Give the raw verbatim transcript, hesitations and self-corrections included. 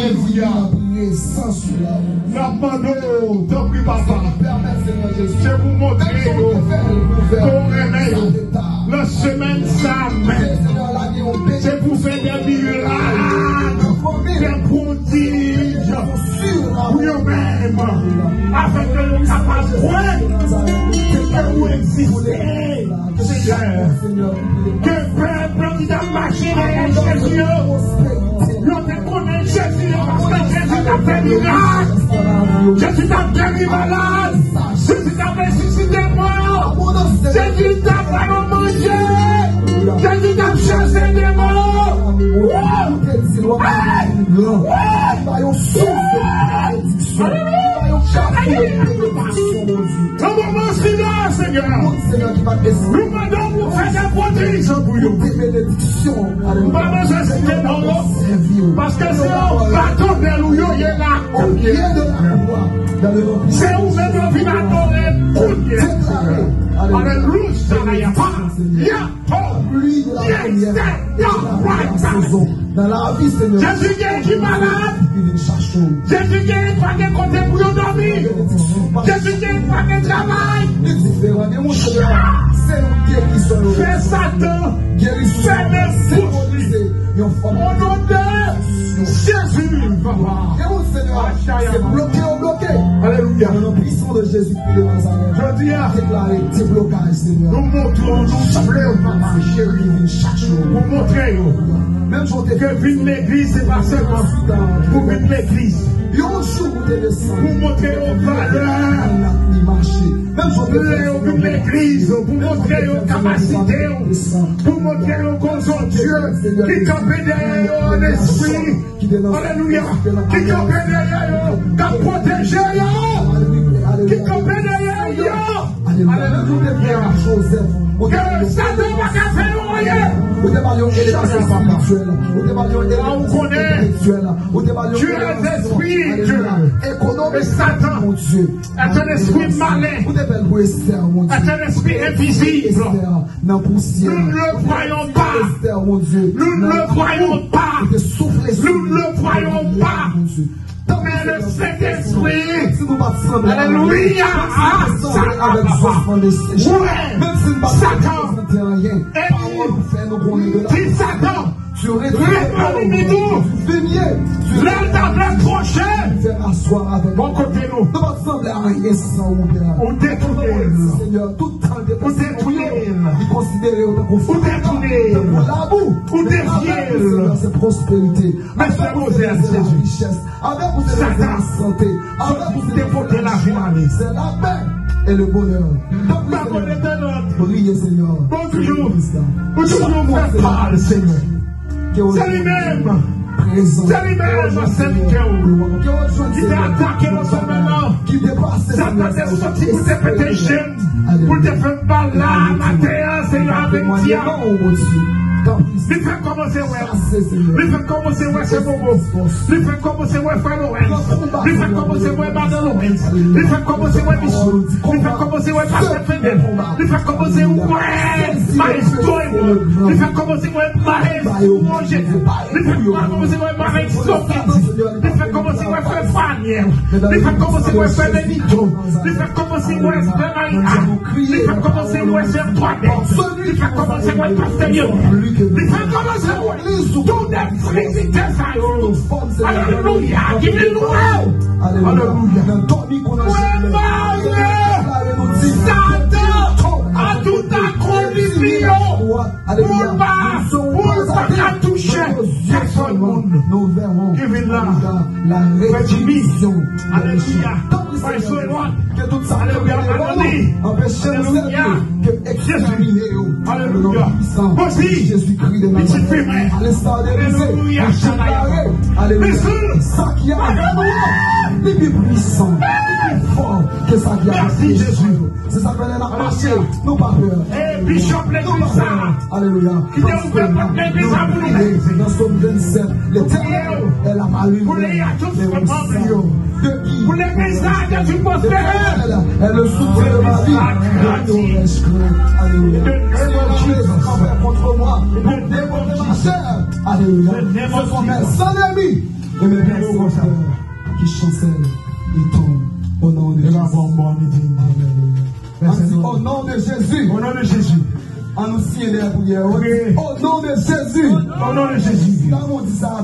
Alelouya. N ap mande w, tanpri, Papa, se pou w montre yo ke w renmen yo. Nan semèn sa a menm, se pou w fè de mirak, de pwodij pou yo menm, afin ke yo kapab kwè ke ou egziste. Senyè, ke pèp ki t ap mache dèyè Jezi yo, yo te konnen Jezi yo paske Jezi t ap fè mirak, Jezi t ap geri malad, Jezi t ap resisite mò, Jezi t ap ba yo manje, Jezi t ap chase demon. Alelouya! Nan moman sila, Senyè, nou mande w pou fè de pwodij pou yo. Nou pa bezwen site non yo, paske se yon batònèl ou yo ye la kounye a. Se ou menm yo vin adore kounye a. Alelouya, Sarayapa. Ya. Oh, yes, Seigneur. Nan lavi, Senyè. Jezi gen ki malad. Jezi gen pa gen kote pou yo dòmi. Jezi gen pa gen travay. Li diferan de moun, Senyè. Se yon gerizon. Fè Satan fèmen bouch li. O non de Jezi, Papa. Gen moun, Senyè, se bloke yo bloke. Alelouya. O non pwisan de Jezi. Jodi a, deklare deblokaj, Senyè. Nou montre w, nou sanble w, Papa cheri. Pou montre yo ke vin legliz, se pa sèlman pou vin legliz. Pou montre yo valè. Lè yo vin legliz, pou montre yo kapasite w. Pou montre yo ke w se yon Dye ki kanpe dèyè yo an espri. Alelouya. Ki kanpe dèyè yo, k ap pwoteje yo. Ki kanpe dèyè yo. Alelouya. Ke Satan pa ka fè yo anyen. Ou te ba l yon elevasyon espirityèl. Ou te ba l yon elevasyon entelektyèl. Ou te ba l yon elevasyon, alelouya, ekonomik. E Satan est un esprit malin. Ou te fè l pou Estè, mon Dye. Est un esprit invisible. Estè nan pousyè. Nous ne le croyons pas. Estè, mon Dye. Nous ne le croyons pas. Ou te soufle sou li. Nous ne le croyons pas. Mon Dye. Mais le Saint-Esprit, alelouya, menm si nou pa t sanble avèk zòfman de Satan, menm si nou pa t reprezante anyen, pawòl ou fè nou konnen de la. Di Satan, reponn li tou. Lè l ta vle pwoche bò kote nou. Nou pa t sanble a anyen san ou, Pè. Ou detounen l. Senyè, tout tan l te pase kote w, li konsidere yo tankou fantom, tankou labou. Ou detounen l. Men avèk ou, Senyè, se pwosperite. Avèk ou, Senyè, se larichès. Avèk ou, Senyè, se lasante. Avèk ou, Senyè, se lajwa, se lapè e le bonè. Donk, Senyè, briye, Senyè. Bon, toujou, ou toujou fè pa l, Senyè. Se li menm. Se li menm, sèvitè ou. Ki te atake nou semèn nan. Satan te soti pou te pete je n, pou te fè m bala atè a, Senyè, avèk dyab. Li fè kòmanse wè. Li fè kòmanse wè se bobo. Li fè kòmanse wè frè Lowens. Li fè kòmanse wè madan Lowens. Li fè kòmanse wè Michou. Li fè kòmanse wè pastè Fedel. Li fè kòmanse wè maestro Ewold. Li fè kòmanse wè maestro Jezi. Li fè kòmanse wè maestro Fidji. Li fè kòmanse wè frè Panyèl. Li fè kòmanse wè frè Benito. Li fè kòmanse wè frè Marika. Li fè kòmanse wè sè Twadèt. Li fè kòmanse wè pastè Lionel. Li fè kòmanse wè tout de vizitè sa yo. Alelouya. Ki vin louwe w. Alelouya. Mwen bare Satan a tout akonplisman yo. Pou l pa, pou l pa ka touche pèsòn moun. Ki vin la. Frè Jimmy. Alelouya. Frè Soeward. Alelouya. Alelouya. Jezi. Alelouya. Posi. Pitit fimen. Alelouya. Alelouya. Sa ki avè nou an, li pi pwisan, li pi fò ke sa ki avè nou. Mèsi, Jezi. Se sa k fè lè n ap mache, nou pa pè. E bishop legliz sa a, alelouya, ki te ouvè pòt legliz la pou nou. Nan Sòm vennsèt, Letènèl est la palure des roussins. Pou legliz la, ke tu pwospère. Alelouya. Alelouya. Alelouya. Alelouya. Alelouya. Ki chancelle Eton, au nom de Jésus. Amen. Merci. Au nom de Jésus. Au nom de Jésus. An nou siyen dèyè priyè. Au nom de Jésus. Au nom de Jésus. Sa moun di sa.